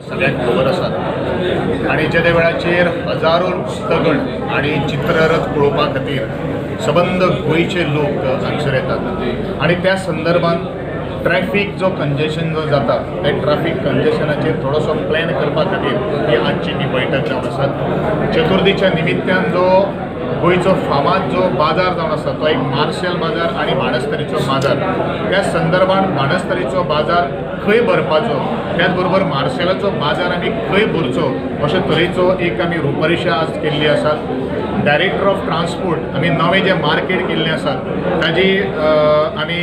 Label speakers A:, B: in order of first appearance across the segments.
A: सगळ्यांक खबर आसात आनी जेदे वेळाचेर हजारो पुस्तगण आनी चित्ररथ पळोवपा खातीर सबंद गोंयचे लोक हांगसर येतात आनी त्या संदर्भात ट्रॅफीक जो कंजेशन जो जाता त्या ट्रॅफीक कंजेशनाचेर थोडोसो प्लॅन करपा खातीर ही आजची ही बैठक जावन आसा. चतुर्थीच्या निमित्यान जो गोंयचो फामाद जो बाजार जावन आसा तो एक मार्शेल बाजार आनी बाणस्तरीचो बाजार, त्या संदर्भात बाणस्तरीचो बाजार खंय भरपाचो, त्याच बरोबर मार्शेलाचो बाजार आमी खंय भरचो अशे तरेचो एक आमी रुपरेशा आज केल्ली आसा. डायरेक्टर ऑफ ट्रान्सपोर्ट आमी नवें जें मार्केट केल्लें आसा ताजी आमी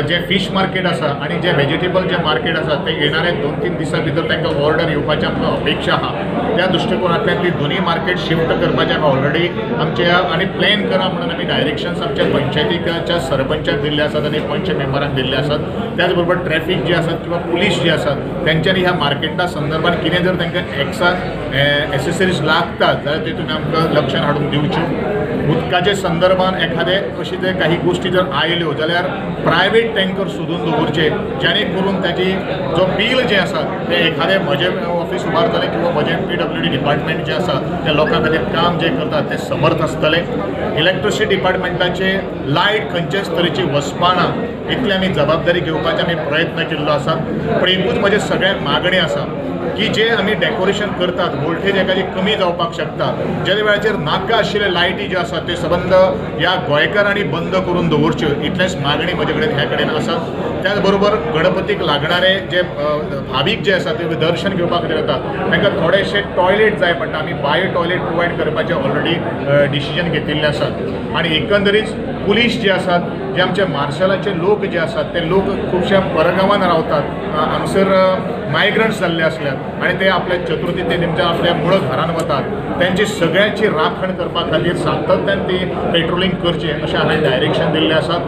A: जें फीश मार्केट आसा आनी जें वेजिटेबल जें मार्केट आसा तें येणाऱ्या 2-3 दिसां भितर तांकां ऑर्डर येवपाची आमकां अपेक्षा आहा. त्या दृश्टिकोनांतल्यान ती दोनूय मार्केट शिफ्ट करपाचें आमी ऑलरेडी आमच्या आनी प्लॅन करा म्हणून आमी डायरेक्शन्स आमच्या पंचायतीच्या सरपंचाक दिल्ले आसात आनी पंच मेंबरांक दिल्ले आसात. त्याच बरोबर ट्रॅफीक जे आसात किंवा पुलीस जे आसात तेंच्यांनी ह्या मार्केटा संदर्भात कितें जर तांकां एक्स्ट्रा एसेसरीज लागतात जाल्यार ते तुमी आमकां लक्षान हाडून दिवच्यो. उदकाचे संदर्भात एखादे अशी जर काही गोश्टी जर आयल्यो जाल्यार प्रायवेट टँकर सोदून दवरचे जेणे करून ताजी जो बील जें आसा तें एखादें म्हजें ऑफिस उबारतलें किंवा म्हजें PWD department जें आसा त्या लोकां खातीर काम जें करतात तें समर्थ आसतलें. इलेक्ट्रिसिटी डिपार्टमेंटाचे लायट खंयचेच तरेची वचपाना इतली आमी जबाबदारी घेवपाचे आमी प्रयत्न केल्लो आसा. पूण एकूच म्हजें सगळ्यांक मागणें आसा की जे आमी डेकोरेशन करतात वोल्टेज एखादी कमी जावपाक शकता, ज्या वेळाचेर नाका आशिल्ले लायटी ज्यो आसात त्यो सबंद ह्या गोंयकारांनी बंद करून दवरच्यो इतलेंच मागणी म्हजे कडेन ह्या कडेन आसा. त्याच बरोबर गणपतीक लागणारे जे भावीक जे आसा ते दर्शन घेवपा खातीर येतात तांकां थोडेशे टॉयलेट जाय पडटा, आमी बायो टॉयलेट प्रोवायड करपाचें ऑलरेडी डिसिजन घेतिल्लें आसा. आनी एकंदरीत पुलीस जे आसात जे आमचे मार्शलाचे लोक जे आसात ते लोक खुबश्या परगांवान रावतात, हांगसर मायग्रंट्स जाल्ले आसल्यात आनी ते आपल्या चतुर्थी ते तेमच्या आपल्या मूळ घरान वतात, तेंची सगळ्यांची राखण करपा खातीर सातत्यान ती पेट्रोलिंग करचें अशें हांवें डायरेक्शन दिल्लें आसा.